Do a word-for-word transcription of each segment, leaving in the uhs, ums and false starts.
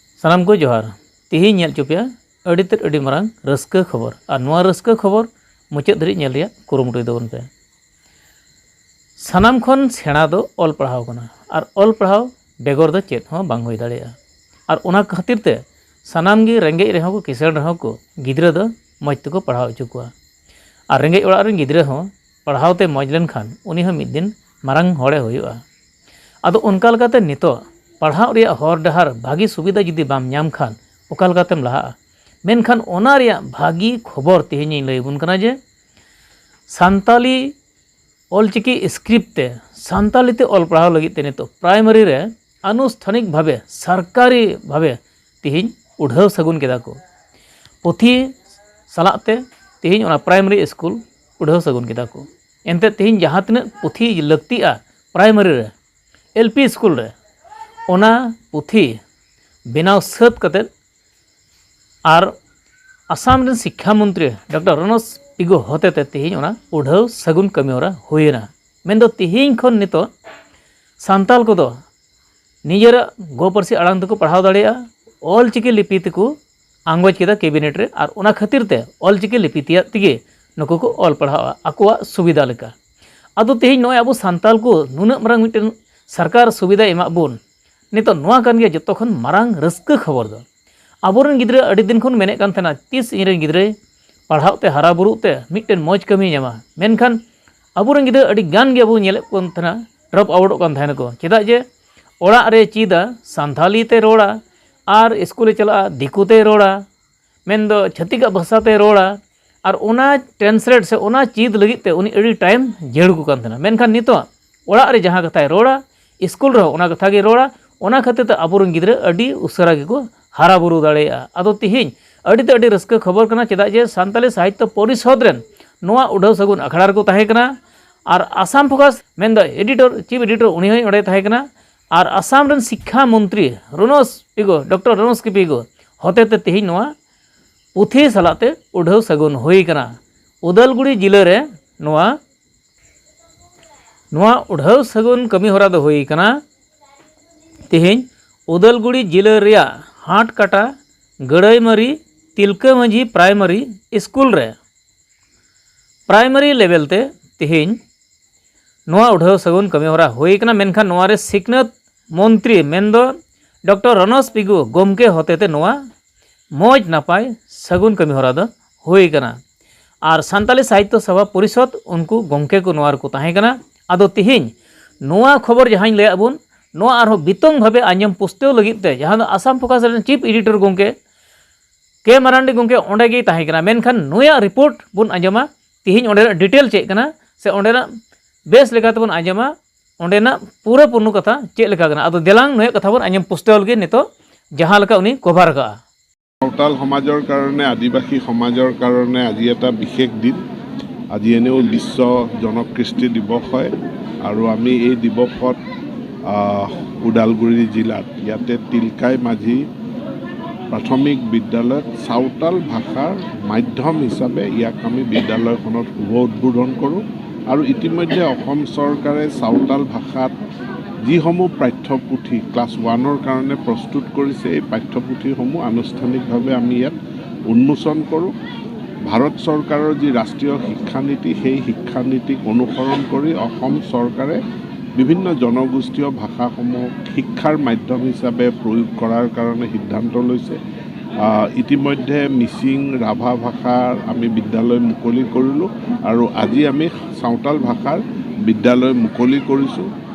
ᱥᱟᱱᱟᱢ ᱠᱚ ᱡᱚᱦᱟᱨ᱾ ᱛᱤᱦᱤᱧ ᱧᱮᱞ ᱦᱚᱪᱚ ᱯᱮᱭᱟ ᱟᱹᱰᱤ ᱛᱮᱫ ᱟᱹᱰᱤ ᱢᱟᱨᱟᱝ ᱨᱟᱹᱥᱠᱟᱹ ᱠᱷᱚᱵᱚᱨ, ᱟᱨ ᱱᱚᱣᱟ ᱨᱟᱹᱥᱠᱟᱹ ᱠᱷᱚᱵᱚᱨ ᱢᱩᱪᱟᱹᱫ ᱫᱷᱟᱹᱨᱤᱡ ᱧᱮᱞ ᱨᱮᱭᱟᱜ ᱠᱩᱨᱩᱢᱩᱴᱩᱭ ᱛᱟᱵᱚᱱ ᱯᱮ᱾ ᱥᱟᱱᱟᱢ ᱠᱷᱚᱱ ᱥᱮᱬᱟ ᱫᱚ ᱚᱞ ᱯᱟᱲᱦᱟᱣ ᱠᱟᱱᱟ, ᱟᱨ ᱚᱞ ᱯᱟᱲᱦᱟᱣ ᱵᱮᱜᱚᱨ ᱫᱚ ᱪᱮᱫ ᱦᱚᱸ ᱵᱟᱝ ᱦᱩᱭ ᱫᱟᱲᱮᱭᱟᱜᱼᱟ᱾ ᱟᱨ ᱚᱱᱟ ᱠᱷᱟᱹᱛᱤᱨ ᱛᱮ ᱥᱟᱱᱟᱢ ᱜᱮ ᱨᱮᱸᱜᱮᱡ ᱨᱮᱦᱚᱸ ᱠᱚ, ᱠᱤᱥᱟᱹᱬ ᱨᱮᱦᱚᱸ ᱠᱚ, ᱜᱤᱫᱽᱨᱟᱹ ᱫᱚ ᱢᱚᱡᱽ ᱛᱮᱠᱚ ᱯᱟᱲᱦᱟᱣ ᱦᱚᱪᱚ ᱠᱚᱣᱟ᱾ ᱟᱨ ᱨᱮᱸᱜᱮᱡ ᱚᱲᱟᱜ ᱨᱮᱱ ᱜᱤᱫᱽᱨᱟᱹ ᱦᱚᱸ ᱯᱟᱲᱦᱟᱣ ᱛᱮ ᱢᱚᱡᱽ ᱞᱮᱱᱠᱷᱟᱱ ᱩᱱᱤ ᱦᱚᱸ ᱢᱤᱫ ᱫᱤᱱ ᱢᱟᱨᱟᱝ ᱦᱚᱲᱮ ᱦᱩᱭᱩᱜᱼᱟ᱾ ᱟᱫᱚ ᱚᱱᱠᱟ ᱞᱮᱠᱟᱛᱮ ᱱᱤᱛᱚᱜ ᱯᱟᱲᱦᱟᱣ ᱨᱮᱭᱟᱜ ᱦᱚᱨ ᱰᱟᱦᱟᱨ ᱵᱷᱟᱹᱜᱤ ᱥᱩᱵᱤᱫᱷᱟ ᱡᱩᱫᱤ ᱵᱟᱢ ᱧᱟᱢ ᱠᱷᱟᱱ ᱚᱠᱟ ᱞᱮᱠᱟᱛᱮᱢ ᱞᱟᱦᱟᱜᱼᱟ? ᱢᱮᱱᱠᱷᱟᱱ ᱚᱱᱟ ᱨᱮᱭᱟᱜ ᱵᱷᱟᱹᱜᱤ ᱠᱷᱚᱵᱚᱨ ᱛᱮᱦᱮᱧ ᱤᱧ ᱞᱟᱹᱭ ᱟᱵᱚᱱ ᱠᱟᱱᱟ ᱡᱮ ᱥᱟᱱᱛᱟᱞᱤ ᱚᱞᱪᱤᱠᱤ script ᱛᱮ ᱥᱟᱱᱛᱟᱞᱤ ᱛᱮ ᱚᱞ ᱯᱟᱲᱦᱟᱣ ᱞᱟᱹᱜᱤᱫ ᱛᱮ ᱱᱤᱛᱚᱜ ᱯᱨᱟᱭᱢᱟᱨᱤ ᱨᱮ ᱟᱱᱩᱥᱴᱷᱟᱱᱤᱠ ᱵᱷᱟᱵᱮ, ᱥᱚᱨᱠᱟᱨᱤ ᱵᱷᱟᱵᱮ ᱛᱮᱦᱮᱧ ᱩᱰᱷᱟᱹᱣ ᱥᱟᱹᱜᱩᱱ ᱠᱮᱫᱟ ᱠᱚ᱾ ᱯᱩᱛᱷᱤ ᱥᱟᱞᱟᱜ ᱛᱮ ᱛᱮᱦᱮᱧ ᱚᱱᱟ ᱯᱨᱟᱭᱢᱟᱨᱤ ᱥᱠᱩᱞ ᱩᱰᱷᱟᱹᱣ ᱥᱟᱹᱜᱩᱱ ᱠᱮᱫᱟ ᱠᱚ᱾ ᱮᱱᱛᱮᱫ ᱛᱮᱦᱮᱧ ᱡᱟᱦᱟᱸ ᱛᱤᱱᱟᱹᱜ ᱯᱩᱛᱷᱤ ᱞᱟᱹᱠᱛᱤᱜᱼᱟ ᱯᱨᱟᱭᱢᱟᱨᱤ ᱨᱮ, ᱮᱞ ᱯᱤ ᱥᱠᱩᱞ ᱨᱮ, ᱚᱱᱟ ᱯᱩᱛᱷᱤ ᱵᱮᱱᱟᱣ ᱥᱟᱹᱛ ᱠᱟᱛᱮᱫ ᱟᱨ ᱟᱥᱟᱢ ᱨᱮᱱ ᱥᱤᱠᱠᱷᱟ ᱢᱚᱱᱛᱨᱤ ᱰᱚᱠᱴᱚᱨ ᱨᱚᱱᱚᱥ ᱯᱤᱜᱩ ᱦᱚᱛᱮᱛᱮ ᱛᱮᱦᱮᱧ ᱚᱱᱟ ᱩᱰᱷᱟᱹᱣ ᱥᱟᱹᱜᱩᱱ ᱠᱟᱹᱢᱤ ᱦᱚᱨᱟ ᱦᱩᱭᱮᱱᱟ᱾ ᱢᱮᱱᱫᱚ ᱛᱮᱦᱮᱧ ᱠᱷᱚᱱ ᱱᱤᱛᱚᱜ ᱥᱟᱱᱛᱟᱞ ᱠᱚᱫᱚ ᱱᱤᱡᱮᱨᱟᱜ ᱜᱚ ᱯᱟᱹᱨᱥᱤ ᱟᱲᱟᱝ ᱛᱮᱠᱚ ᱯᱟᱲᱦᱟᱣ ᱫᱟᱲᱮᱭᱟᱜᱼᱟ, ᱚᱞ ᱪᱤᱠᱤ ᱞᱤᱯᱤ ᱛᱮᱠᱚ ᱟᱸᱜᱚᱪ ᱠᱮᱫᱟ ᱠᱮᱵᱤᱱᱮᱴ ᱨᱮ, ᱟᱨ ᱚᱱᱟ ᱠᱷᱟᱹᱛᱤᱨ ᱛᱮ ᱚᱞ ᱪᱤᱠᱤ ᱞᱤᱯᱤ ᱛᱮᱭᱟᱜ ᱛᱮᱜᱮ ᱱᱩᱠᱩ ᱠᱚ ᱚᱞ ᱯᱟᱲᱦᱟᱜᱼᱟ ᱟᱠᱚᱣᱟᱜ ᱥᱩᱵᱤᱫᱷᱟ ᱞᱮᱠᱟ᱾ ᱟᱫᱚ ᱛᱮᱦᱮᱧ ᱱᱚᱜᱼᱚᱭ ᱟᱵᱚ ᱥᱟᱱᱛᱟᱞ ᱠᱚ ᱱᱩᱱᱟᱹᱜ ᱢᱟᱨᱟᱝ ᱢᱤᱫᱴᱮᱱ ᱥᱚᱨᱠᱟᱨ ᱥᱩᱵᱤᱫᱷᱟᱭ ᱮᱢᱟᱜ ᱵᱚᱱ, ᱱᱤᱛᱚᱜ ᱱᱚᱣᱟ ᱠᱟᱱ ᱜᱮᱭᱟ ᱡᱚᱛᱚ ᱠᱷᱚᱱ ᱢᱟᱨᱟᱝ ᱨᱟᱹᱥᱠᱟᱹ ᱠᱷᱚᱵᱚᱨ ᱫᱚ᱾ ᱟᱵᱚᱨᱮᱱ ᱜᱤᱫᱽᱨᱟᱹ ᱟᱹᱰᱤ ᱫᱤᱱ ᱠᱷᱚᱱ ᱢᱮᱱᱮᱫ ᱠᱟᱱ ᱛᱟᱦᱮᱱᱟ, ᱛᱤᱥ ᱤᱧᱨᱮᱱ ᱜᱤᱫᱽᱨᱟᱹᱭ ᱯᱟᱲᱦᱟᱜ ᱛᱮ ᱦᱟᱨᱟ ᱵᱩᱨᱩᱜ ᱛᱮ ᱢᱤᱫᱴᱮᱱ ᱢᱚᱡᱽ ᱠᱟᱹᱢᱤᱭ ᱧᱟᱢᱟ᱾ ᱢᱮᱱᱠᱷᱟᱱ ᱟᱵᱚᱨᱮᱱ ᱜᱤᱫᱽᱨᱟᱹ ᱟᱹᱰᱤ ᱜᱟᱱ ᱜᱮ ᱟᱵᱚ ᱧᱮᱞᱮᱫ ᱠᱟᱱ ᱛᱟᱦᱮᱱᱟ, ᱰᱨᱚᱯ ᱟᱣᱩᱴᱚᱜ ᱠᱟᱱ ᱛᱟᱦᱮᱱᱟᱠᱚ᱾ ᱪᱮᱫᱟᱜ ᱡᱮ ᱚᱲᱟᱜ ᱨᱮ ᱪᱮᱫᱟ, ᱥᱟᱱᱛᱷᱟᱞᱤ ᱛᱮ ᱨᱚᱲᱟ, ᱟᱨ ᱥᱠᱩᱞᱮ ᱪᱟᱞᱟᱜᱼᱟ, ᱫᱤᱠᱩ ᱛᱮᱭ ᱨᱚᱲᱟ, ᱢᱮᱱᱫᱚ ᱪᱷᱟᱹᱛᱤᱠᱟᱜ ᱵᱷᱟᱥᱟ ᱛᱮᱭ ᱨᱚᱲᱟ, ᱟᱨ ᱚᱱᱟ ᱴᱨᱟᱱᱥᱞᱮᱴ ᱥᱮ ᱚᱱᱟ ᱪᱮᱫ ᱞᱟᱹᱜᱤᱫ ᱛᱮ ᱩᱱᱤ ᱟᱹᱰᱤ ᱴᱟᱭᱤᱢ ᱡᱟᱹᱨᱩᱲ ᱠᱚ ᱠᱟᱱ ᱛᱟᱦᱮᱱᱟ᱾ ᱢᱮᱱᱠᱷᱟᱱ ᱱᱤᱛᱚᱜ ᱚᱲᱟᱜ ᱨᱮ ᱡᱟᱦᱟᱸ ᱠᱟᱛᱷᱟᱭ ᱨᱚᱲᱟ, ᱥᱠᱩᱞ ᱨᱮᱦᱚᱸ ᱚᱱᱟ ᱠᱟᱛᱷᱟ ᱜᱮᱭ ᱨᱚᱲᱟ᱾ ᱚᱱᱟ ᱠᱷᱟᱹᱛᱤᱨ ᱛᱮ ᱟᱵᱚᱨᱮᱱ ᱜᱤᱫᱽᱨᱟᱹ ᱟᱹᱰᱤ ᱩᱥᱟᱹᱨᱟ ᱜᱮᱠᱚ ᱦᱟᱨᱟ ᱵᱩᱨᱩ ᱫᱟᱲᱮᱭᱟᱜᱼᱟ᱾ ᱟᱫᱚ ᱛᱤᱦᱤᱧ ᱟᱹᱰᱤ ᱛᱮ ᱟᱹᱰᱤ ᱨᱟᱹᱥᱠᱟᱹ ᱠᱷᱚᱵᱚᱨ ᱠᱟᱱᱟ, ᱪᱮᱫᱟᱜ ᱡᱮ ᱥᱟᱱᱛᱟᱞᱤ ᱥᱟᱦᱤᱛᱛᱚ ᱯᱚᱨᱤᱥᱚᱫᱽ ᱨᱮᱱ ᱱᱚᱣᱟ ᱩᱰᱷᱟᱹᱣ ᱥᱟᱹᱜᱩᱱ ᱟᱠᱷᱲᱟ ᱨᱮᱠᱚ ᱛᱟᱦᱮᱸ ᱠᱟᱱᱟ᱾ ᱟᱨ ᱟᱥᱟᱢ ᱯᱷᱳᱠᱟᱥ ᱢᱮᱱᱫᱚ ᱮᱰᱤᱴᱚᱨ, ᱪᱤᱯ ᱮᱰᱤᱴᱚᱨ, ᱩᱱᱤ ᱦᱚᱸ ᱚᱸᱰᱮ ᱛᱟᱦᱮᱸ ᱠᱟᱱᱟ᱾ ᱟᱨ ᱟᱥᱟᱢ ᱨᱮᱱ ᱥᱤᱠᱠᱷᱟ ᱢᱚᱱᱛᱨᱤ ᱨᱚᱱᱚᱥ ᱯᱤᱜᱚ, ᱰᱚᱠᱴᱚᱨ ᱨᱚᱱᱚᱥ ᱠᱮ ᱯᱤᱜᱚ ᱦᱚᱛᱮᱛᱮ ᱛᱮᱦᱮᱧ ᱱᱚᱣᱟ ᱯᱩᱛᱷᱤ ᱥᱟᱞᱟᱜ ᱛᱮ ᱩᱰᱷᱟᱹᱣ ᱥᱟᱹᱜᱩᱱ ᱦᱩᱭ ᱠᱟᱱᱟ᱾ ᱩᱫᱟᱞᱜᱩᱲᱤ ᱡᱤᱞᱟᱹ ᱨᱮ ᱱᱚᱣᱟ, ᱱᱚᱣᱟ ᱩᱰᱷᱟᱹᱣ ᱥᱟᱹᱜᱩᱱ ᱠᱟᱹᱢᱤ ᱦᱚᱨᱟ ᱫᱚ ᱦᱩᱭ ᱠᱟᱱᱟ ᱛᱮᱦᱮᱧ ᱩᱫᱟᱞᱜᱩᱲᱤ ᱡᱤᱞᱟᱹ ᱨᱮᱭᱟᱜ ᱦᱟᱴᱠᱟᱴᱟ ᱜᱟᱹᱲᱟᱹᱭᱢᱟᱹᱨᱤ ᱛᱤᱞᱠᱟᱹ ᱢᱟᱹᱡᱷᱤ ᱯᱨᱟᱭᱢᱟᱨᱤ ᱥᱠᱩᱞ ᱨᱮ ᱯᱨᱟᱭᱢᱟᱨᱤ ᱞᱮᱵᱮᱞ ᱛᱮ ᱛᱮᱦᱮᱧ ᱱᱚᱣᱟ ᱩᱰᱷᱟᱹᱣ ᱥᱟᱹᱜᱩᱱ ᱠᱟᱹᱢᱤᱦᱚᱨᱟ ᱦᱩᱭ ᱠᱟᱱᱟ, ᱢᱮᱱᱠᱷᱟᱱ ᱱᱚᱣᱟ ᱨᱮ ᱥᱤᱠᱷᱱᱟᱹᱛ ᱢᱚᱱᱛᱨᱤ ᱢᱮᱱᱫᱚ ᱰᱚᱠᱴᱚᱨ ᱨᱚᱱᱚᱥ ᱯᱤᱜᱩ ᱜᱚᱢᱠᱮ ᱦᱚᱛᱮᱛᱮ ᱱᱚᱣᱟ ᱢᱚᱡᱽ ᱱᱟᱯᱟᱭ ᱥᱟᱹᱜᱩᱱ ᱠᱟᱹᱢᱤᱦᱚᱨᱟ ᱫᱚ ᱦᱩᱭ ᱠᱟᱱᱟ᱾ ᱟᱨ ᱥᱟᱱᱛᱟᱞᱤ ᱥᱟᱦᱤᱛᱭᱚ ᱥᱚᱵᱷᱟ ᱯᱚᱨᱤᱥᱚᱫᱽ ᱩᱱᱠᱩ ᱜᱚᱢᱠᱮ ᱠᱚ ᱱᱚᱣᱟ ᱨᱮᱠᱚ ᱛᱟᱦᱮᱸ ᱠᱟᱱᱟ᱾ ᱟᱫᱚ ᱛᱮᱦᱮᱧ ᱱᱚᱣᱟ ᱠᱷᱚᱵᱚᱨ ᱡᱟᱦᱟᱸᱧ ᱞᱟᱹᱭᱟᱫ ᱵᱚᱱ, ᱱᱚᱣᱟ ᱟᱨᱦᱚᱸ ᱵᱤᱛᱚᱝ ᱵᱷᱟᱵᱮ ᱟᱸᱡᱚᱢ ᱯᱩᱥᱴᱟᱹᱣ ᱞᱟᱹᱜᱤᱫ ᱛᱮ ᱡᱟᱦᱟᱸ ᱫᱚ ᱟᱥᱟᱢ ᱯᱷᱳᱠᱟᱥ ᱨᱮᱱ ᱪᱤᱯ ᱮᱰᱤᱴᱚᱨ ᱜᱚᱢᱠᱮ ᱠᱮ ᱢᱟᱨᱟᱱᱰᱤ ᱜᱚᱢᱠᱮ ᱚᱸᱰᱮ ᱜᱮᱭ ᱛᱟᱦᱮᱸ ᱠᱟᱱᱟ, ᱢᱮᱱᱠᱷᱟᱱ ᱱᱩᱭᱟᱜ ᱨᱤᱯᱳᱨᱴ ᱵᱚᱱ ᱟᱸᱡᱚᱢᱟ ᱛᱮᱦᱮᱧ ᱚᱸᱰᱮᱱᱟᱜ ᱰᱤᱴᱮᱞ ᱪᱮᱫ ᱠᱟᱱᱟ, ᱥᱮ ᱚᱸᱰᱮᱱᱟᱜ ᱵᱮᱥ ᱞᱮᱠᱟ ᱛᱮᱵᱚᱱ ᱟᱸᱡᱚᱢᱟ ᱚᱸᱰᱮᱱᱟᱜ ᱯᱩᱨᱟᱹ ᱯᱩᱨᱱᱩ ᱠᱟᱛᱷᱟ ᱪᱮᱫ ᱞᱮᱠᱟ ᱠᱟᱱᱟ᱾ ᱟᱫᱚ ᱫᱮᱞᱟᱝ ᱱᱩᱭᱟᱜ ᱠᱟᱛᱷᱟ ᱵᱚᱱ ᱟᱸᱡᱚᱢ ᱯᱩᱥᱴᱟᱹᱣ ᱞᱮᱜᱮ ᱱᱤᱛᱚᱜ ᱡᱟᱦᱟᱸ ᱞᱮᱠᱟ ᱩᱱᱤ ᱠᱚᱵᱷᱟᱨ ᱟᱠᱟᱜᱼᱟ᱾ সাঁওতাল সমাজৰ কাৰণে, আদিবাসী সমাজৰ কাৰণে আজি এটা বিশেষ দিন। আজি এনেও বিশ্ব জনকৃষ্টি দিৱস হয় আৰু আমি এই দিৱসত আহ, ওদালগুৰি জিলাত ইয়াতে তিলকাই মাঝি প্ৰাথমিক বিদ্যালয়ত চাওতাল ভাষাৰ মাধ্যম হিচাপে ইয়াক আমি বিদ্যালয়খনত শুভ উদ্বোধন কৰোঁ। আৰু ইতিমধ্যে অসম চৰকাৰে চাওতাল ভাষাত যিসমূহ পাঠ্যপুথি ক্লাছ ওৱানৰ কাৰণে প্ৰস্তুত কৰিছে, এই পাঠ্যপুথিসমূহ আনুষ্ঠানিকভাৱে আমি ইয়াত উন্মোচন কৰোঁ। ভাৰত চৰকাৰৰ যি ৰাষ্ট্ৰীয় শিক্ষানীতি, সেই শিক্ষানীতিক অনুসৰণ কৰি অসম চৰকাৰে বিভিন্ন জনগোষ্ঠীয় ভাষাসমূহ শিক্ষাৰ মাধ্যম হিচাপে প্ৰয়োগ কৰাৰ কাৰণে সিদ্ধান্ত লৈছে। আহ, ইতিমধ্যে মিচিং, ৰাভা ভাষাৰ আমি বিদ্যালয় মুকলি কৰিলোঁ আৰু আজি আমি চাওতাল ভাষাৰ বিদ্যালয় মুকলি কৰিছোঁ।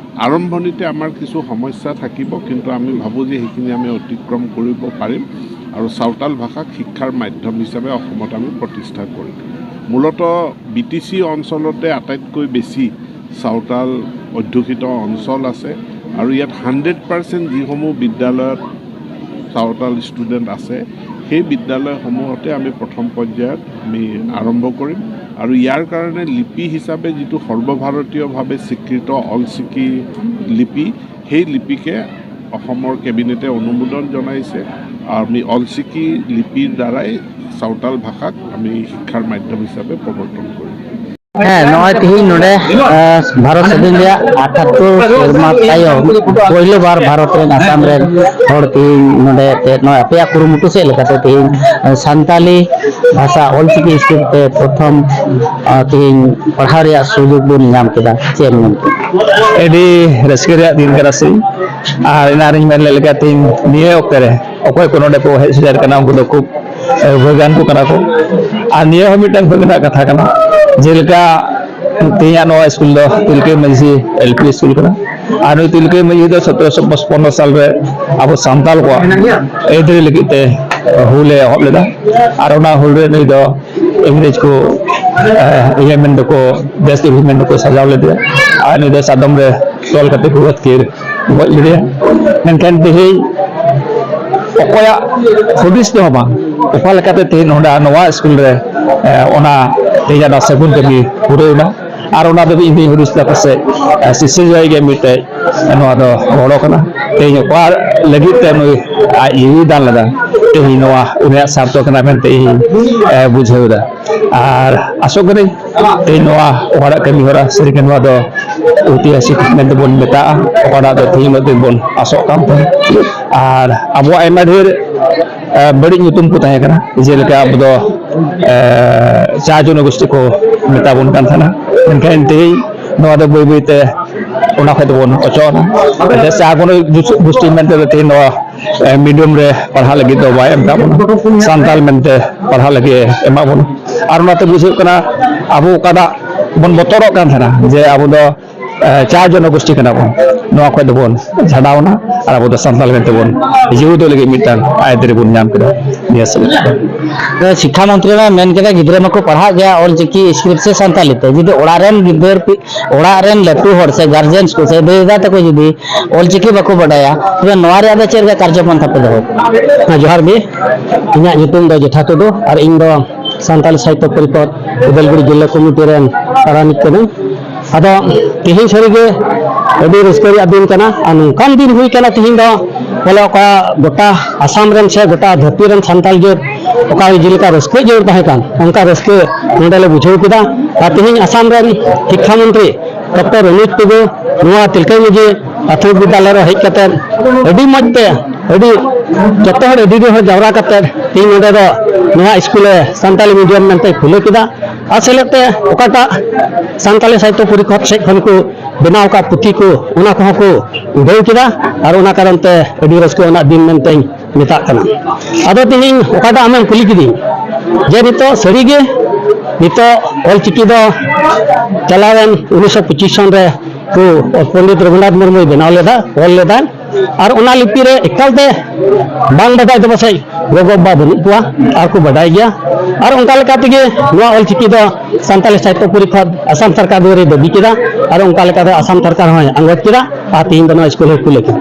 আৰম্ভণিতে আমাৰ কিছু সমস্যা থাকিব, কিন্তু আমি ভাবোঁ যে সেইখিনি আমি অতিক্ৰম কৰিব পাৰিম আৰু চাওতাল ভাষাক শিক্ষাৰ মাধ্যম হিচাপে অসমত আমি প্ৰতিষ্ঠা কৰিম। মূলতঃ বি টি চি অঞ্চলতে আটাইতকৈ বেছি চাওতাল অধ্যুষিত অঞ্চল আছে আৰু ইয়াত হাণ্ড্ৰেড পাৰ্চেণ্ট যিসমূহ বিদ্যালয়ত চাওতাল ষ্টুডেণ্ট আছে, সেই বিদ্যালয়সমূহতে আমি প্ৰথম পৰ্যায়ত আমি আৰম্ভ কৰিম। আৰু ইয়াৰ কাৰণে লিপি হিচাপে যিটো সৰ্বভাৰতীয়ভাৱে স্বীকৃত অলচিকি লিপি, সেই লিপিকে অসমৰ কেবিনেটে অনুমোদন জনাইছে। আমি অলচিকি লিপিৰ দ্বাৰাই চাওতাল ভাষাক আমি শিক্ষাৰ মাধ্যম হিচাপে প্ৰৱৰ্তন কৰিম। ᱦᱮᱸ, ᱱᱚᱜᱼᱚᱭ ᱛᱤᱦᱤᱧ ᱱᱚᱰᱮ, ᱟᱸ, ᱵᱷᱟᱨᱚᱛ ᱥᱟᱹᱫᱷᱤᱱ ᱨᱮᱭᱟᱜ ᱟᱴᱷᱟᱛᱛᱳᱨ ᱥᱮᱨᱢᱟ ᱛᱟᱭᱚᱢ ᱯᱳᱭᱞᱳ ᱵᱟᱨ ᱵᱷᱟᱨᱚᱛ ᱨᱮᱱ ᱟᱥᱟᱢ ᱨᱮᱱ ᱦᱚᱲ ᱛᱤᱦᱤᱧ ᱱᱚᱰᱮ ᱛᱮ ᱱᱚᱜᱼᱚᱭ ᱟᱯᱮᱭᱟᱜ ᱠᱩᱨᱩᱢᱩᱴᱩ ᱥᱮᱫ ᱞᱮᱠᱟᱛᱮ ᱛᱤᱦᱤᱧ, ᱟᱸ, ᱥᱟᱱᱛᱟᱞᱤ ᱵᱷᱟᱥᱟ ᱚᱞᱪᱤᱠᱤ ᱥᱠᱨᱤᱯᱴ ᱛᱮ ᱯᱨᱚᱛᱷᱚᱢ, ᱟᱸ, ᱛᱤᱦᱤᱧ ᱯᱟᱲᱦᱟᱣ ᱨᱮᱭᱟᱜ ᱥᱩᱡᱳᱜᱽ ᱵᱚᱱ ᱧᱟᱢ ᱠᱮᱫᱟ᱾ ᱪᱮᱫ ᱮᱢ ᱢᱮᱱ? ᱟᱹᱰᱤ ᱨᱟᱹᱥᱠᱟᱹ ᱨᱮᱭᱟᱜ ᱫᱤᱱ ᱠᱟᱱᱟ ᱥᱮ, ᱟᱨ ᱮᱱᱟᱝ ᱨᱤᱧ ᱢᱮᱱ ᱞᱮᱫ ᱞᱮᱠᱟ, ᱛᱤᱦᱤᱧ ᱱᱤᱭᱟᱹ ᱚᱠᱛᱮ ᱨᱮ ᱚᱠᱚᱭ ᱠᱚ ᱱᱚᱰᱮ ᱠᱚ ᱦᱮᱡ ᱥᱮᱴᱮᱨ ᱠᱟᱱᱟ, ᱩᱱᱠᱩ ᱫᱚ ᱠᱷᱩᱵ ᱵᱷᱟᱹᱜᱟᱱ ᱠᱚ ᱠᱟᱱᱟ ᱠᱚ᱾ ᱟᱨ ᱱᱤᱭᱟᱹ ᱦᱚᱸ ᱢᱤᱫᱴᱟᱝ ᱵᱷᱟᱹᱜᱟᱹᱱᱟᱜ ᱠᱟᱛᱷᱟ ᱠᱟᱱᱟ, ᱡᱮᱞᱮᱠᱟ ᱛᱮᱦᱮᱧᱟᱜ ᱱᱚᱣᱟ ᱥᱠᱩᱞ ᱫᱚ ᱛᱤᱞᱠᱟᱹ ᱢᱟᱹᱡᱷᱤ ᱮᱞ ᱯᱤ ᱥᱠᱩᱞ ᱠᱟᱱᱟ᱾ ᱟᱨ ᱱᱩᱭ ᱛᱤᱞᱠᱟᱹ ᱢᱟᱹᱡᱷᱤ ᱫᱚ ᱥᱚᱛᱨᱚᱥᱚ ᱯᱚᱪᱯᱚᱱᱱᱚ ᱥᱟᱞ ᱨᱮ ᱟᱵᱚ ᱥᱟᱱᱛᱟᱲ ᱠᱚᱣᱟᱜ ᱟᱹᱭᱫᱟᱹᱨᱤ ᱞᱟᱹᱜᱤᱫ ᱛᱮ ᱦᱩᱞ ᱮ ᱮᱦᱚᱵ ᱞᱮᱫᱟ᱾ ᱟᱨ ᱚᱱᱟ ᱦᱩᱞ ᱨᱮ ᱱᱩᱭ ᱫᱚ ᱤᱝᱨᱮᱡᱽ ᱠᱚ, ᱮ, ᱤᱭᱟᱹ ᱢᱮᱱ ᱫᱚᱠᱚ, ᱫᱮᱥ ᱫᱨᱳᱦᱤ ᱢᱮᱱ ᱫᱚᱠᱚ ᱥᱟᱡᱟᱣ ᱞᱮᱫᱮᱭᱟ᱾ ᱟᱨ ᱱᱩᱭ ᱫᱚ ᱥᱟᱫᱚᱢ ᱨᱮ ᱛᱚᱞ ᱠᱟᱛᱮ ᱠᱚ ᱟᱹᱛᱠᱤᱨ ᱜᱚᱡ ᱞᱮᱫᱮᱭᱟ᱾ ᱢᱮᱱᱠᱷᱟᱱ ᱛᱮᱦᱮᱧ ᱚᱠᱚᱭᱟᱜ ᱦᱩᱫᱤᱥ ᱛᱮᱦᱚᱸ ᱵᱟᱝ, ᱚᱠᱟ ᱞᱮᱠᱟᱛᱮ ᱛᱮᱦᱮᱧ ᱱᱚᱰᱮ ᱱᱚᱣᱟ ᱥᱠᱩᱞ ᱨᱮ, ᱮ, ᱚᱱᱟ ᱛᱮᱦᱮᱧᱟᱜ ᱱᱚᱣᱟ ᱥᱟᱹᱜᱩᱱ ᱠᱟᱹᱢᱤ ᱯᱩᱨᱟᱹᱣ ᱮᱱᱟ᱾ ᱟᱨ ᱚᱱᱟ ᱫᱚ ᱤᱧ ᱫᱩᱧ ᱦᱩᱫᱤᱥ ᱮᱫᱟ ᱯᱟᱥᱮᱡ, ᱮ, ᱥᱤᱥᱤᱨ ᱡᱟᱭ ᱜᱮ ᱢᱤᱫᱴᱮᱡ ᱱᱚᱣᱟ ᱫᱚ ᱜᱚᱲᱚ ᱠᱟᱱᱟ᱾ ᱛᱮᱦᱮᱧ ᱚᱠᱟ ᱞᱟᱹᱜᱤᱫ ᱛᱮ ᱱᱩᱭ ᱟᱡ ᱡᱤᱣᱤ ᱫᱟᱱ ᱞᱮᱫᱟ, ᱛᱮᱦᱮᱧ ᱱᱚᱣᱟ ᱩᱱᱤᱭᱟᱜ ᱥᱟᱨᱛᱷᱚᱠ ᱠᱟᱱᱟ ᱢᱮᱱᱛᱮ ᱤᱧ, ᱮ, ᱵᱩᱡᱷᱟᱹᱣ ᱮᱫᱟ᱾ ᱟᱨ ᱟᱥᱚᱜ ᱠᱟᱹᱱᱟᱹᱧ ᱛᱮᱦᱮᱧ ᱱᱚᱣᱟ ᱚᱠᱟᱴᱟᱜ ᱠᱟᱹᱢᱤ ᱦᱚᱨᱟ ᱥᱟᱹᱨᱤᱜᱮ ᱱᱚᱣᱟ ᱫᱚ ᱳᱭᱛᱤᱦᱟᱥᱤᱠ ᱢᱮᱱᱛᱮ ᱵᱚᱱ ᱢᱮᱛᱟᱜᱼᱟ, ᱚᱠᱟᱴᱟᱜ ᱫᱚ ᱛᱮᱦᱮᱧ ᱩᱱᱟᱹᱜ ᱫᱤᱱ ᱵᱚᱱ ᱟᱥᱚᱜ ᱠᱟᱱ ᱛᱟᱦᱮᱸᱫ᱾ ᱟᱨ ᱟᱵᱚᱣᱟᱜ ᱟᱭᱢᱟ ᱰᱷᱮᱨ, ᱮ, ᱵᱟᱹᱲᱤᱡ ᱧᱩᱛᱩᱢ ᱠᱚ ᱛᱟᱦᱮᱸ ᱠᱟᱱᱟ, ᱡᱮᱞᱮᱠᱟ ᱟᱵᱚ ᱫᱚ, ᱮ, ᱪᱟ ᱡᱚᱱᱚᱜᱳᱥᱴᱤ ᱠᱚ ᱢᱮᱛᱟ ᱵᱚᱱ ᱠᱟᱱ ᱛᱟᱦᱮᱱᱟ, ᱢᱮᱱᱠᱷᱟᱱ ᱛᱮᱦᱮᱧ ᱱᱚᱣᱟ ᱫᱚ ᱵᱟᱹᱭ ᱵᱟᱹᱭ ᱛᱮ ᱚᱱᱟ ᱠᱷᱚᱱ ᱫᱚᱵᱚᱱ ᱚᱪᱚᱜ ᱮᱱᱟ᱾ ᱮᱱᱛᱮ ᱪᱟ ᱜᱚᱱᱚᱜᱳᱥᱴᱤ ᱢᱮᱱᱛᱮ ᱫᱚ ᱛᱮᱦᱮᱧ ᱱᱚᱣᱟ, ᱮ, ᱢᱤᱰᱤᱭᱟᱢ ᱨᱮ ᱯᱟᱲᱦᱟᱜ ᱞᱟᱹᱜᱤᱫ ᱫᱚ ᱵᱟᱭ ᱮᱢ ᱠᱟᱜ ᱵᱚᱱᱟ, ᱥᱟᱱᱛᱟᱞ ᱢᱮᱱᱛᱮ ᱯᱟᱲᱦᱟᱜ ᱞᱟᱹᱜᱤᱫ ᱮ ᱮᱢᱟᱜ ᱵᱚᱱᱟ᱾ ᱟᱨ ᱚᱱᱟᱛᱮ ᱵᱩᱡᱷᱟᱹᱜ ᱠᱟᱱᱟ, ᱟᱵᱚ ᱚᱠᱟᱴᱟᱜ ᱵᱚᱱ ᱵᱚᱛᱚᱨᱚᱜ ᱠᱟᱱ ᱛᱟᱦᱮᱱᱟ ᱡᱮ ᱟᱵᱚ ᱫᱚ, ᱮ, ᱪᱟ ᱡᱚᱱᱚᱜᱳᱥᱴᱤ ᱠᱟᱱᱟ ᱵᱚᱱ, ᱱᱚᱣᱟ ᱠᱷᱚᱱ ᱫᱚᱵᱚᱱ ᱪᱷᱟᱰᱟᱣ ᱮᱱᱟ᱾ ᱟᱨ ᱟᱵᱚ ᱫᱚ ᱥᱟᱱᱛᱟᱞ ᱢᱮᱱᱛᱮ ᱵᱚᱱ ᱡᱤᱣᱮᱫᱚᱜ ᱞᱟᱹᱜᱤᱫ ᱢᱤᱫᱴᱟᱝ ᱟᱹᱭᱫᱟᱹᱨᱤ ᱵᱚᱱ ᱧᱟᱢ ᱠᱮᱫᱟ᱾ ᱱᱤᱭᱟᱹ ᱥᱟᱞᱟᱜ ᱛᱚ ᱥᱤᱠᱠᱷᱟ ᱢᱚᱱᱛᱨᱤ ᱢᱟ ᱢᱮᱱ ᱠᱮᱫᱟ, ᱜᱤᱫᱽᱨᱟᱹ ᱢᱟᱠᱚ ᱯᱟᱲᱦᱟᱜ ᱜᱮᱭᱟ ᱚᱞ ᱪᱤᱠᱤ ᱥᱠᱨᱤᱯᱴ ᱥᱮ ᱥᱟᱱᱛᱟᱞᱤ ᱛᱮ, ᱡᱩᱫᱤ ᱚᱲᱟᱜ ᱨᱮᱱ ᱜᱤᱫᱟᱹᱨ ᱯᱤ-, ᱚᱲᱟᱜ ᱨᱮᱱ ᱞᱟᱹᱴᱩ ᱦᱚᱲ ᱥᱮ ᱜᱟᱨᱡᱮᱱ ᱠᱚ ᱥᱮ ᱫᱟᱹᱭ ᱫᱟᱫᱟ ᱛᱟᱠᱚ ᱡᱩᱫᱤ ᱚᱞ ᱪᱤᱠᱤ ᱵᱟᱠᱚ ᱵᱟᱰᱟᱭᱟ, ᱛᱚᱵᱮ ᱱᱚᱣᱟ ᱨᱮᱭᱟᱜ ᱫᱚ ᱪᱮᱫ ᱞᱮᱠᱟ ᱠᱟᱨᱡᱚ ᱯᱟᱱᱛᱷᱟ ᱯᱮ ᱫᱚᱦᱚ ᱠᱟᱜᱼᱟ? ᱦᱮᱸ, ᱡᱚᱦᱟᱨ ᱜᱮ᱾ ᱤᱧᱟᱹᱜ ᱧᱩᱛᱩᱢ ᱫᱚ ᱡᱮᱴᱷᱟ ᱴᱩᱰᱩ ᱟᱨ ᱤᱧ ᱫᱚ ᱥᱟᱱᱛᱟᱞᱤ ᱥᱟᱦᱤᱛᱛᱚ ᱯᱚᱨᱤᱥᱚᱫᱽ ᱩᱫᱟᱞᱜᱩᱲᱤ ᱡᱮᱞᱟ ᱠᱚᱢᱤᱴᱤ ᱨᱮᱱ ᱯᱟᱨᱟᱱᱤᱠ ᱠᱟᱹᱱᱟᱹᱧ᱾ ᱟᱫᱚ ᱛᱮᱦᱮᱧ ᱥᱟᱹᱨᱤᱜᱮ ᱟᱹᱰᱤ ᱨᱟᱹᱥᱠᱟᱹ ᱨᱮᱭᱟᱜ ᱫᱤᱱ ᱠᱟᱱᱟ᱾ ᱟᱨ ᱱᱚᱝᱠᱟᱱ ᱫᱤᱱ ᱦᱩᱭ ᱠᱟᱱᱟ ᱛᱤᱦᱤᱧ ᱫᱚ, ᱵᱚᱞᱮ ᱚᱠᱟ ᱜᱚᱴᱟ ᱟᱥᱟᱢ ᱨᱮᱱ ᱥᱮ ᱜᱚᱴᱟ ᱫᱷᱟᱹᱨᱛᱤ ᱨᱮᱱ ᱥᱟᱱᱛᱟᱲ ᱡᱟᱹᱛ ᱚᱠᱟ ᱡᱮᱞᱮᱠᱟ ᱨᱟᱹᱥᱠᱟᱹ ᱡᱟᱹᱨᱩᱲ ᱛᱟᱦᱮᱸ ᱠᱟᱱ, ᱚᱱᱠᱟ ᱨᱟᱹᱥᱠᱟᱹ ᱱᱚᱰᱮ ᱞᱮ ᱵᱩᱡᱷᱟᱹᱣ ᱠᱮᱫᱟ᱾ ᱟᱨ ᱛᱤᱦᱤᱧ ᱟᱥᱟᱢ ᱨᱮᱱ ᱥᱤᱠᱠᱷᱟ ᱢᱚᱱᱛᱨᱤ ᱰᱚᱠᱴᱚᱨ ᱨᱚᱱᱤᱛ ᱴᱩᱰᱩ ᱱᱚᱣᱟ ᱛᱤᱞᱠᱟᱹ ᱢᱟᱹᱡᱷᱤ ᱯᱨᱟᱛᱷᱚᱢᱤᱠ ᱵᱤᱫᱽᱫᱟᱞᱚᱭ ᱨᱮ ᱦᱮᱡ ᱠᱟᱛᱮ ᱟᱹᱰᱤ ᱢᱚᱡᱽ ᱛᱮ, ᱟᱹᱰᱤ ᱡᱚᱛᱚ ᱦᱚᱲ ᱟᱹᱰᱤ ᱰᱷᱮᱨ ᱦᱚᱲ ᱡᱟᱣᱨᱟ ᱠᱟᱛᱮ ᱛᱤᱦᱤᱧ ᱱᱚᱰᱮ ᱫᱚ ᱱᱚᱣᱟ ᱥᱠᱩᱞ ᱨᱮ ᱥᱟᱱᱛᱟᱞᱤ ᱢᱤᱰᱤᱭᱟᱢ ᱢᱮᱱᱛᱮ ᱠᱷᱩᱞᱟᱹᱣ ᱠᱮᱫᱟ᱾ ᱟᱨ ᱥᱮᱞᱮᱫ ᱛᱮ ᱚᱠᱟᱴᱟᱜ ᱥᱟᱱᱛᱟᱞᱤ ᱥᱟᱦᱤᱛᱛᱚ ᱯᱚᱨᱤᱥᱚᱫᱽ ᱥᱮᱫ ᱠᱷᱚᱱ ᱠᱚ ᱵᱮᱱᱟᱣ ᱟᱠᱟᱫ ᱯᱩᱛᱷᱤ ᱠᱚ, ᱚᱱᱟ ᱠᱚᱦᱚᱸ ᱠᱚ ᱩᱰᱷᱟᱹᱣ ᱠᱮᱫᱟ᱾ ᱟᱨ ᱚᱱᱟ ᱠᱟᱨᱚᱱ ᱛᱮ ᱟᱹᱰᱤ ᱨᱟᱹᱥᱠᱟᱹ ᱟᱱᱟᱜ ᱫᱤᱱ ᱢᱮᱱᱛᱮᱧ ᱢᱮᱛᱟᱜ ᱠᱟᱱᱟ᱾ ᱟᱫᱚ ᱛᱤᱦᱤᱧ ᱚᱠᱟᱴᱟᱜ ᱟᱢᱮᱢ ᱠᱩᱞᱤ ᱠᱤᱫᱤᱧ, ᱡᱮ ᱱᱤᱛᱚᱜ ᱥᱟᱹᱨᱤᱜᱮ ᱱᱤᱛᱚᱜ ᱚᱞᱪᱤᱠᱤ ᱫᱚ ᱪᱟᱞᱟᱣᱮᱱ ᱩᱱᱤᱥᱥᱚ ᱯᱚᱸᱪᱤᱥ ᱥᱚᱱ ᱨᱮ ᱠᱚ ᱯᱚᱱᱰᱤᱛ ᱨᱚᱜᱷᱩᱱᱟᱛᱷ ᱢᱩᱨᱢᱩᱭ ᱵᱮᱱᱟᱣ ᱞᱮᱫᱟ, ᱚᱞ ᱞᱮᱫᱟ᱾ ᱟᱨ ᱚᱱᱟ ᱞᱤᱯᱤ ᱨᱮ ᱮᱠᱟᱞᱛᱮ ᱵᱟᱝ ᱵᱟᱰᱟᱭ ᱫᱚ ᱯᱟᱥᱮᱡ ᱜᱚᱜᱚ ᱵᱟᱵᱟ ᱵᱟᱹᱱᱩᱜ ᱠᱚᱣᱟ, ᱟᱨ ᱠᱚ ᱵᱟᱰᱟᱭ ᱜᱮᱭᱟ᱾ ᱟᱨ ᱚᱱᱠᱟ ᱞᱮᱠᱟ ᱛᱮᱜᱮ ᱱᱚᱣᱟ ᱚᱞᱪᱤᱠᱤ ᱫᱚ ᱥᱟᱱᱛᱟᱞᱤ ᱥᱟᱦᱤᱛᱛᱚ ᱯᱚᱨᱤᱥᱚᱫᱽ ᱟᱥᱟᱢ ᱥᱚᱨᱠᱟᱨ ᱫᱩᱣᱟᱹᱨᱮ ᱫᱟᱹᱵᱤ ᱠᱮᱫᱟ, ᱟᱨ ᱚᱱᱠᱟ ᱞᱮᱠᱟᱛᱮ ᱟᱥᱟᱢ ᱥᱚᱨᱠᱟᱨ ᱦᱚᱸᱭ ᱟᱸᱜᱚᱪ ᱠᱮᱫᱟ, ᱟᱨ ᱛᱮᱦᱮᱧ ᱫᱚ ᱱᱚᱣᱟ ᱥᱠᱩᱞ ᱦᱚᱸᱭ ᱠᱷᱩᱞᱟᱹ ᱠᱮᱫᱟ᱾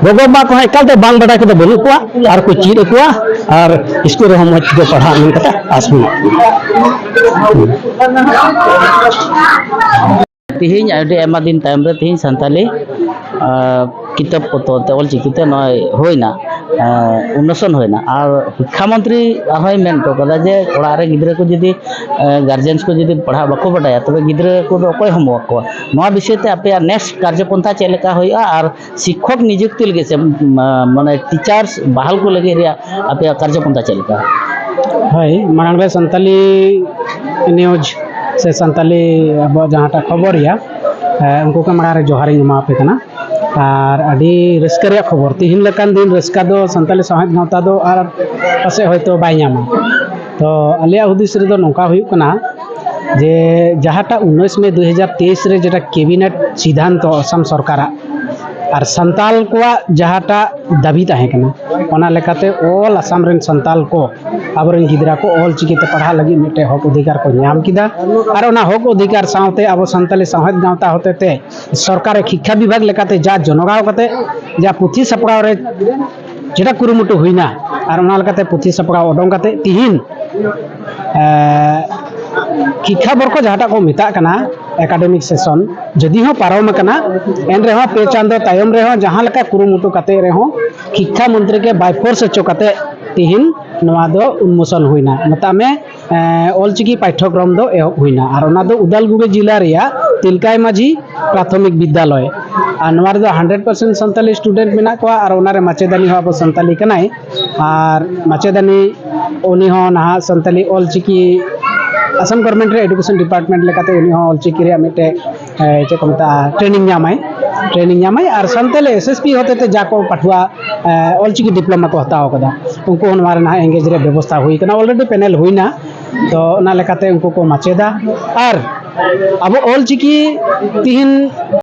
ᱜᱚᱜᱚ ᱵᱟᱵᱟ ᱠᱚᱦᱚᱸ ᱮᱠᱟᱞᱛᱮ ᱵᱟᱝ ᱵᱟᱰᱟᱭ ᱠᱚᱫᱚ ᱵᱟᱹᱱᱩᱜ ᱠᱚᱣᱟ, ᱟᱨ ᱠᱚ ᱪᱮᱫ ᱟᱠᱚᱣᱟ, ᱟᱨ ᱥᱠᱩᱞ ᱨᱮᱦᱚᱸ ᱢᱚᱡᱽ ᱛᱮᱠᱚ ᱯᱟᱲᱦᱟᱜ ᱢᱮᱱ ᱠᱟᱛᱮ ᱟᱥ ᱢᱮᱱᱟᱜ ᱠᱚᱣᱟ᱾ ᱛᱮᱦᱮᱧ ᱟᱹᱰᱤ ᱟᱭᱢᱟ ᱫᱤᱱ ᱛᱟᱭᱚᱢ ᱨᱮ ᱛᱮᱦᱮᱧ ᱥᱟᱱᱛᱟᱞᱤ ᱟᱨ ᱠᱤᱛᱟᱹᱵ ᱯᱚᱛᱚᱵ ᱛᱮ ᱚᱞᱪᱤᱠᱤ ᱛᱮ ᱱᱚᱜᱼᱚᱭ ᱦᱩᱭᱱᱟ, ᱟᱨ ᱩᱱᱢᱳᱪᱚᱱ ᱦᱩᱭᱱᱟ᱾ ᱟᱨ ᱥᱤᱠᱠᱷᱟ ᱢᱚᱱᱛᱨᱤ ᱟᱨᱦᱚᱸᱭ ᱢᱮᱱ ᱦᱚᱴᱚ ᱠᱟᱫᱟ ᱡᱮ ᱚᱲᱟᱜ ᱨᱮ ᱜᱤᱫᱽᱨᱟᱹ ᱠᱚ ᱡᱩᱫᱤ, ᱟᱨ guardians ᱠᱚ ᱡᱩᱫᱤ ᱯᱟᱲᱦᱟᱜ ᱵᱟᱠᱚ ᱵᱟᱰᱟᱭᱟ, ᱛᱚᱵᱮ ᱜᱤᱫᱽᱨᱟᱹ ᱠᱚᱫᱚ ᱚᱠᱚᱭ homework ᱠᱚᱣᱟ? ᱱᱚᱣᱟ ᱵᱤᱥᱚᱭ ᱛᱮ ᱟᱯᱮᱭᱟᱜ next ᱠᱟᱨᱡᱚ ᱯᱚᱱᱛᱷᱟ ᱪᱮᱫ ᱞᱮᱠᱟ ᱦᱩᱭᱩᱜᱼᱟ? ᱟᱨ ᱥᱤᱠᱠᱷᱚᱠ ᱱᱤᱡᱩᱠᱛᱤ ᱞᱟᱹᱜᱤᱫ ᱥᱮ, ᱢᱟ-, ᱢᱟᱱᱮ teachers ᱵᱟᱦᱟᱞ ᱠᱚ ᱞᱟᱹᱜᱤᱫ ᱨᱮᱭᱟᱜ ᱟᱯᱮᱭᱟᱜ ᱠᱟᱨᱡᱚ ᱯᱚᱱᱛᱷᱟ ᱪᱮᱫ ᱞᱮᱠᱟ? ᱦᱳᱭ, ᱢᱟᱲᱟᱝ ᱨᱮ ᱥᱟᱱᱛᱟᱞᱤ ᱱᱤᱭᱩᱡᱽ ᱥᱮ ᱥᱟᱱᱛᱟᱞᱤ ᱟᱵᱚᱣᱟᱜ ᱡᱟᱦᱟᱸᱴᱟᱜ ᱠᱷᱚᱵᱚᱨᱤᱭᱟ, ᱮ, ᱩᱱᱠᱩ ᱠᱚ ᱢᱟᱲᱟᱝ ᱨᱮ ᱡᱚᱦᱟᱨᱤᱧ ᱮᱢᱟ ᱟᱯᱮ ᱠᱟᱱᱟ᱾ ᱟᱨ ᱟᱹᱰᱤ ᱨᱟᱹᱥᱠᱟᱹ ᱨᱮᱭᱟᱜ ᱠᱷᱚᱵᱚᱨ, ᱛᱤᱦᱤᱧ ᱞᱮᱠᱟᱱ ᱫᱤᱱ ᱨᱟᱹᱥᱠᱟᱹ ᱫᱚ ᱥᱟᱱᱛᱟᱞᱤ ᱥᱟᱶᱦᱮᱫ ᱜᱟᱶᱛᱟ ᱫᱚ ᱟᱨ ᱯᱟᱥᱮᱡ ᱦᱚᱭᱛᱳ ᱵᱟᱭ ᱧᱟᱢᱟ᱾ ᱛᱚ ᱟᱞᱮᱭᱟᱜ ᱦᱩᱫᱤᱥ ᱨᱮᱫᱚ ᱱᱚᱝᱠᱟ ᱦᱩᱭᱩᱜ ᱠᱟᱱᱟ ᱡᱮ ᱡᱟᱦᱟᱸᱴᱟᱜ ᱩᱱᱤᱥ ᱢᱮ ᱫᱩ ᱦᱟᱡᱟᱨ ᱛᱮᱭᱤᱥ ᱨᱮ ᱡᱮᱴᱟ ᱠᱮᱵᱤᱱᱮᱴ ᱥᱤᱫᱷᱟᱱᱛᱚ ᱟᱥᱟᱢ ᱥᱚᱨᱠᱟᱨᱟᱜ ᱟᱨ ᱥᱟᱱᱛᱟᱞ ᱠᱚᱣᱟᱜ ᱡᱟᱦᱟᱸᱴᱟᱜ ᱫᱟᱹᱵᱤ ᱛᱟᱦᱮᱸ ᱠᱟᱱᱟ, ᱚᱱᱟ ᱞᱮᱠᱟᱛᱮ all ᱟᱥᱟᱢ ᱨᱮᱱ ᱥᱟᱱᱛᱟᱞ ᱠᱚ ᱟᱵᱚᱨᱮᱱ ᱜᱤᱫᱽᱨᱟᱹ ᱠᱚ ᱚᱞ ᱪᱤᱠᱤ ᱛᱮ ᱯᱟᱲᱦᱟᱜ ᱞᱟᱹᱜᱤᱫ ᱢᱤᱫᱴᱮᱱ ᱦᱚᱠ ᱚᱫᱷᱤᱠᱟᱨ ᱠᱚ ᱧᱟᱢ ᱠᱮᱫᱟ᱾ ᱟᱨ ᱚᱱᱟ ᱦᱚᱠ ᱚᱫᱷᱤᱠᱟᱨ ᱥᱟᱶᱛᱮ ᱟᱵᱚ ᱥᱟᱱᱛᱟᱞᱤ ᱥᱟᱶᱦᱮᱫ ᱜᱟᱶᱛᱟ ᱦᱚᱛᱮᱛᱮ ᱥᱚᱨᱠᱟᱨ ᱥᱤᱠᱠᱷᱟ ᱵᱤᱵᱷᱟᱜᱽ ᱞᱮᱠᱟᱛᱮ ᱡᱟ ᱡᱚᱱᱚᱜᱟᱣ ᱠᱟᱛᱮ ᱡᱟ ᱯᱩᱛᱷᱤ ᱥᱟᱯᱲᱟᱣ ᱨᱮ ᱡᱮᱴᱟ ᱠᱩᱨᱩᱢᱩᱴᱩ ᱦᱩᱭᱱᱟ, ᱟᱨ ᱚᱱᱟ ᱞᱮᱠᱟᱛᱮ ᱯᱩᱛᱷᱤ ᱥᱟᱯᱲᱟᱣ ᱚᱰᱚᱝ ᱠᱟᱛᱮ ᱛᱤᱦᱤᱧ, ᱮ, ᱥᱤᱠᱠᱷᱟ ᱵᱚᱨᱠᱚ ᱡᱟᱦᱟᱸᱴᱟᱜ ᱠᱚ ᱢᱮᱛᱟᱜ ᱠᱟᱱᱟ, ᱮᱠᱟᱰᱮᱢᱤᱠ ᱥᱮᱥᱚᱱ ᱡᱩᱫᱤ ᱦᱚᱸ ᱯᱟᱨᱚᱢ ᱟᱠᱟᱱᱟ, ᱮᱱ ᱨᱮᱦᱚᱸ ᱯᱮ ᱪᱟᱸᱫᱚ ᱛᱟᱭᱚᱢ ᱨᱮᱦᱚᱸ ᱡᱟᱦᱟᱸ ᱞᱮᱠᱟ ᱠᱩᱨᱩᱢᱩᱴᱩ ᱠᱟᱛᱮ ᱨᱮᱦᱚᱸ ᱥᱤᱠᱠᱷᱟ ᱢᱚᱱᱛᱨᱤ ᱜᱮ by force ᱦᱚᱪᱚ ᱠᱟᱛᱮ ᱛᱤᱦᱤᱧ ᱱᱚᱣᱟ ᱫᱚ ᱩᱱᱢᱳᱪᱚᱱ ᱦᱩᱭᱱᱟ᱾ ᱢᱮᱛᱟᱜ ᱢᱮ, ᱮᱸ, ᱚᱞᱪᱤᱠᱤ ᱯᱟᱴᱷᱭᱚᱠᱨᱚᱢ ᱫᱚ ᱮᱦᱚᱵ ᱦᱩᱭᱱᱟ᱾ ᱟᱨ ᱚᱱᱟ ᱫᱚ ᱩᱫᱟᱞᱜᱩᱲᱤ ᱡᱮᱞᱟ ᱨᱮᱭᱟᱜ ᱛᱤᱞᱠᱟᱭ ᱢᱟᱹᱡᱷᱤ ᱯᱨᱟᱛᱷᱚᱢᱤᱠ ᱵᱤᱫᱽᱭᱟᱞᱚᱭ᱾ ᱟᱨ ᱱᱚᱣᱟ ᱨᱮᱫᱚ ᱦᱟᱱᱰᱨᱮᱰ ᱯᱟᱨᱥᱮᱱᱴ ᱥᱟᱱᱛᱟᱞᱤ ᱥᱴᱩᱰᱮᱱᱴ ᱢᱮᱱᱟᱜ ᱠᱚᱣᱟ ᱟᱨ ᱚᱱᱟᱨᱮ ᱢᱟᱪᱮᱫᱟᱹᱱᱤ ᱦᱚᱸ ᱟᱵᱚ ᱥᱟᱱᱛᱟᱞᱤ ᱠᱟᱱᱟᱭ᱾ ᱟᱨ ᱢᱟᱪᱮᱫᱟᱹᱱᱤ ᱩᱱᱤ ᱦᱚᱸ ᱱᱟᱦᱟᱜ ᱥᱟᱱᱛᱟᱞᱤ ᱚᱞᱪᱤᱠᱤ ᱟᱥᱟᱢ ᱜᱚᱵᱷᱚᱨᱱᱢᱮᱱᱴ ᱨᱮ ᱮᱰᱩᱠᱮᱥᱚᱱ ᱰᱤᱯᱟᱨᱴᱢᱮᱱᱴ ᱞᱮᱠᱟᱛᱮ ᱩᱱᱤ ᱦᱚᱸ ᱚᱞᱪᱤᱠᱤ ᱨᱮᱭᱟᱜ ᱢᱤᱫᱴᱮᱡ, ᱮ, ᱪᱮᱫ ᱠᱚ ᱢᱮᱛᱟᱜᱼᱟ, ᱴᱨᱮᱱᱤᱝ ᱧᱟᱢᱟᱭ᱾ ᱴᱨᱮᱱᱤᱝ ᱧᱟᱢᱟᱭ ᱟᱨ ᱥᱟᱱᱛᱟᱞᱤ ᱮᱥ ᱮᱥ ᱯᱤ ᱦᱚᱛᱮᱛᱮ ᱡᱟ ᱠᱚ ᱯᱟᱹᱴᱷᱩᱣᱟᱹ, ᱮ, ᱚᱞᱪᱤᱠᱤ ᱰᱤᱯᱞᱳᱢᱟ ᱠᱚ ᱦᱟᱛᱟᱣ ᱠᱟᱫᱟ, ᱩᱱᱠᱩ ᱦᱚᱸ ᱱᱚᱣᱟ ᱨᱮ ᱱᱟᱦᱟᱜ ᱮᱱᱜᱮᱡᱽ ᱨᱮᱭᱟᱜ ᱵᱮᱵᱚᱥᱛᱷᱟ ᱦᱩᱭ ᱠᱟᱱᱟ᱾ ᱚᱞᱨᱮᱰᱤ ᱯᱮᱱᱮᱞ ᱦᱩᱭᱱᱟ, ᱛᱚ ᱚᱱᱟ ᱞᱮᱠᱟᱛᱮ ᱩᱱᱠᱩ ᱠᱚ ᱢᱟᱪᱮᱫᱟ᱾ ᱟᱨ ᱟᱵᱚ ᱚᱞᱪᱤᱠᱤ ᱛᱤᱦᱤᱧ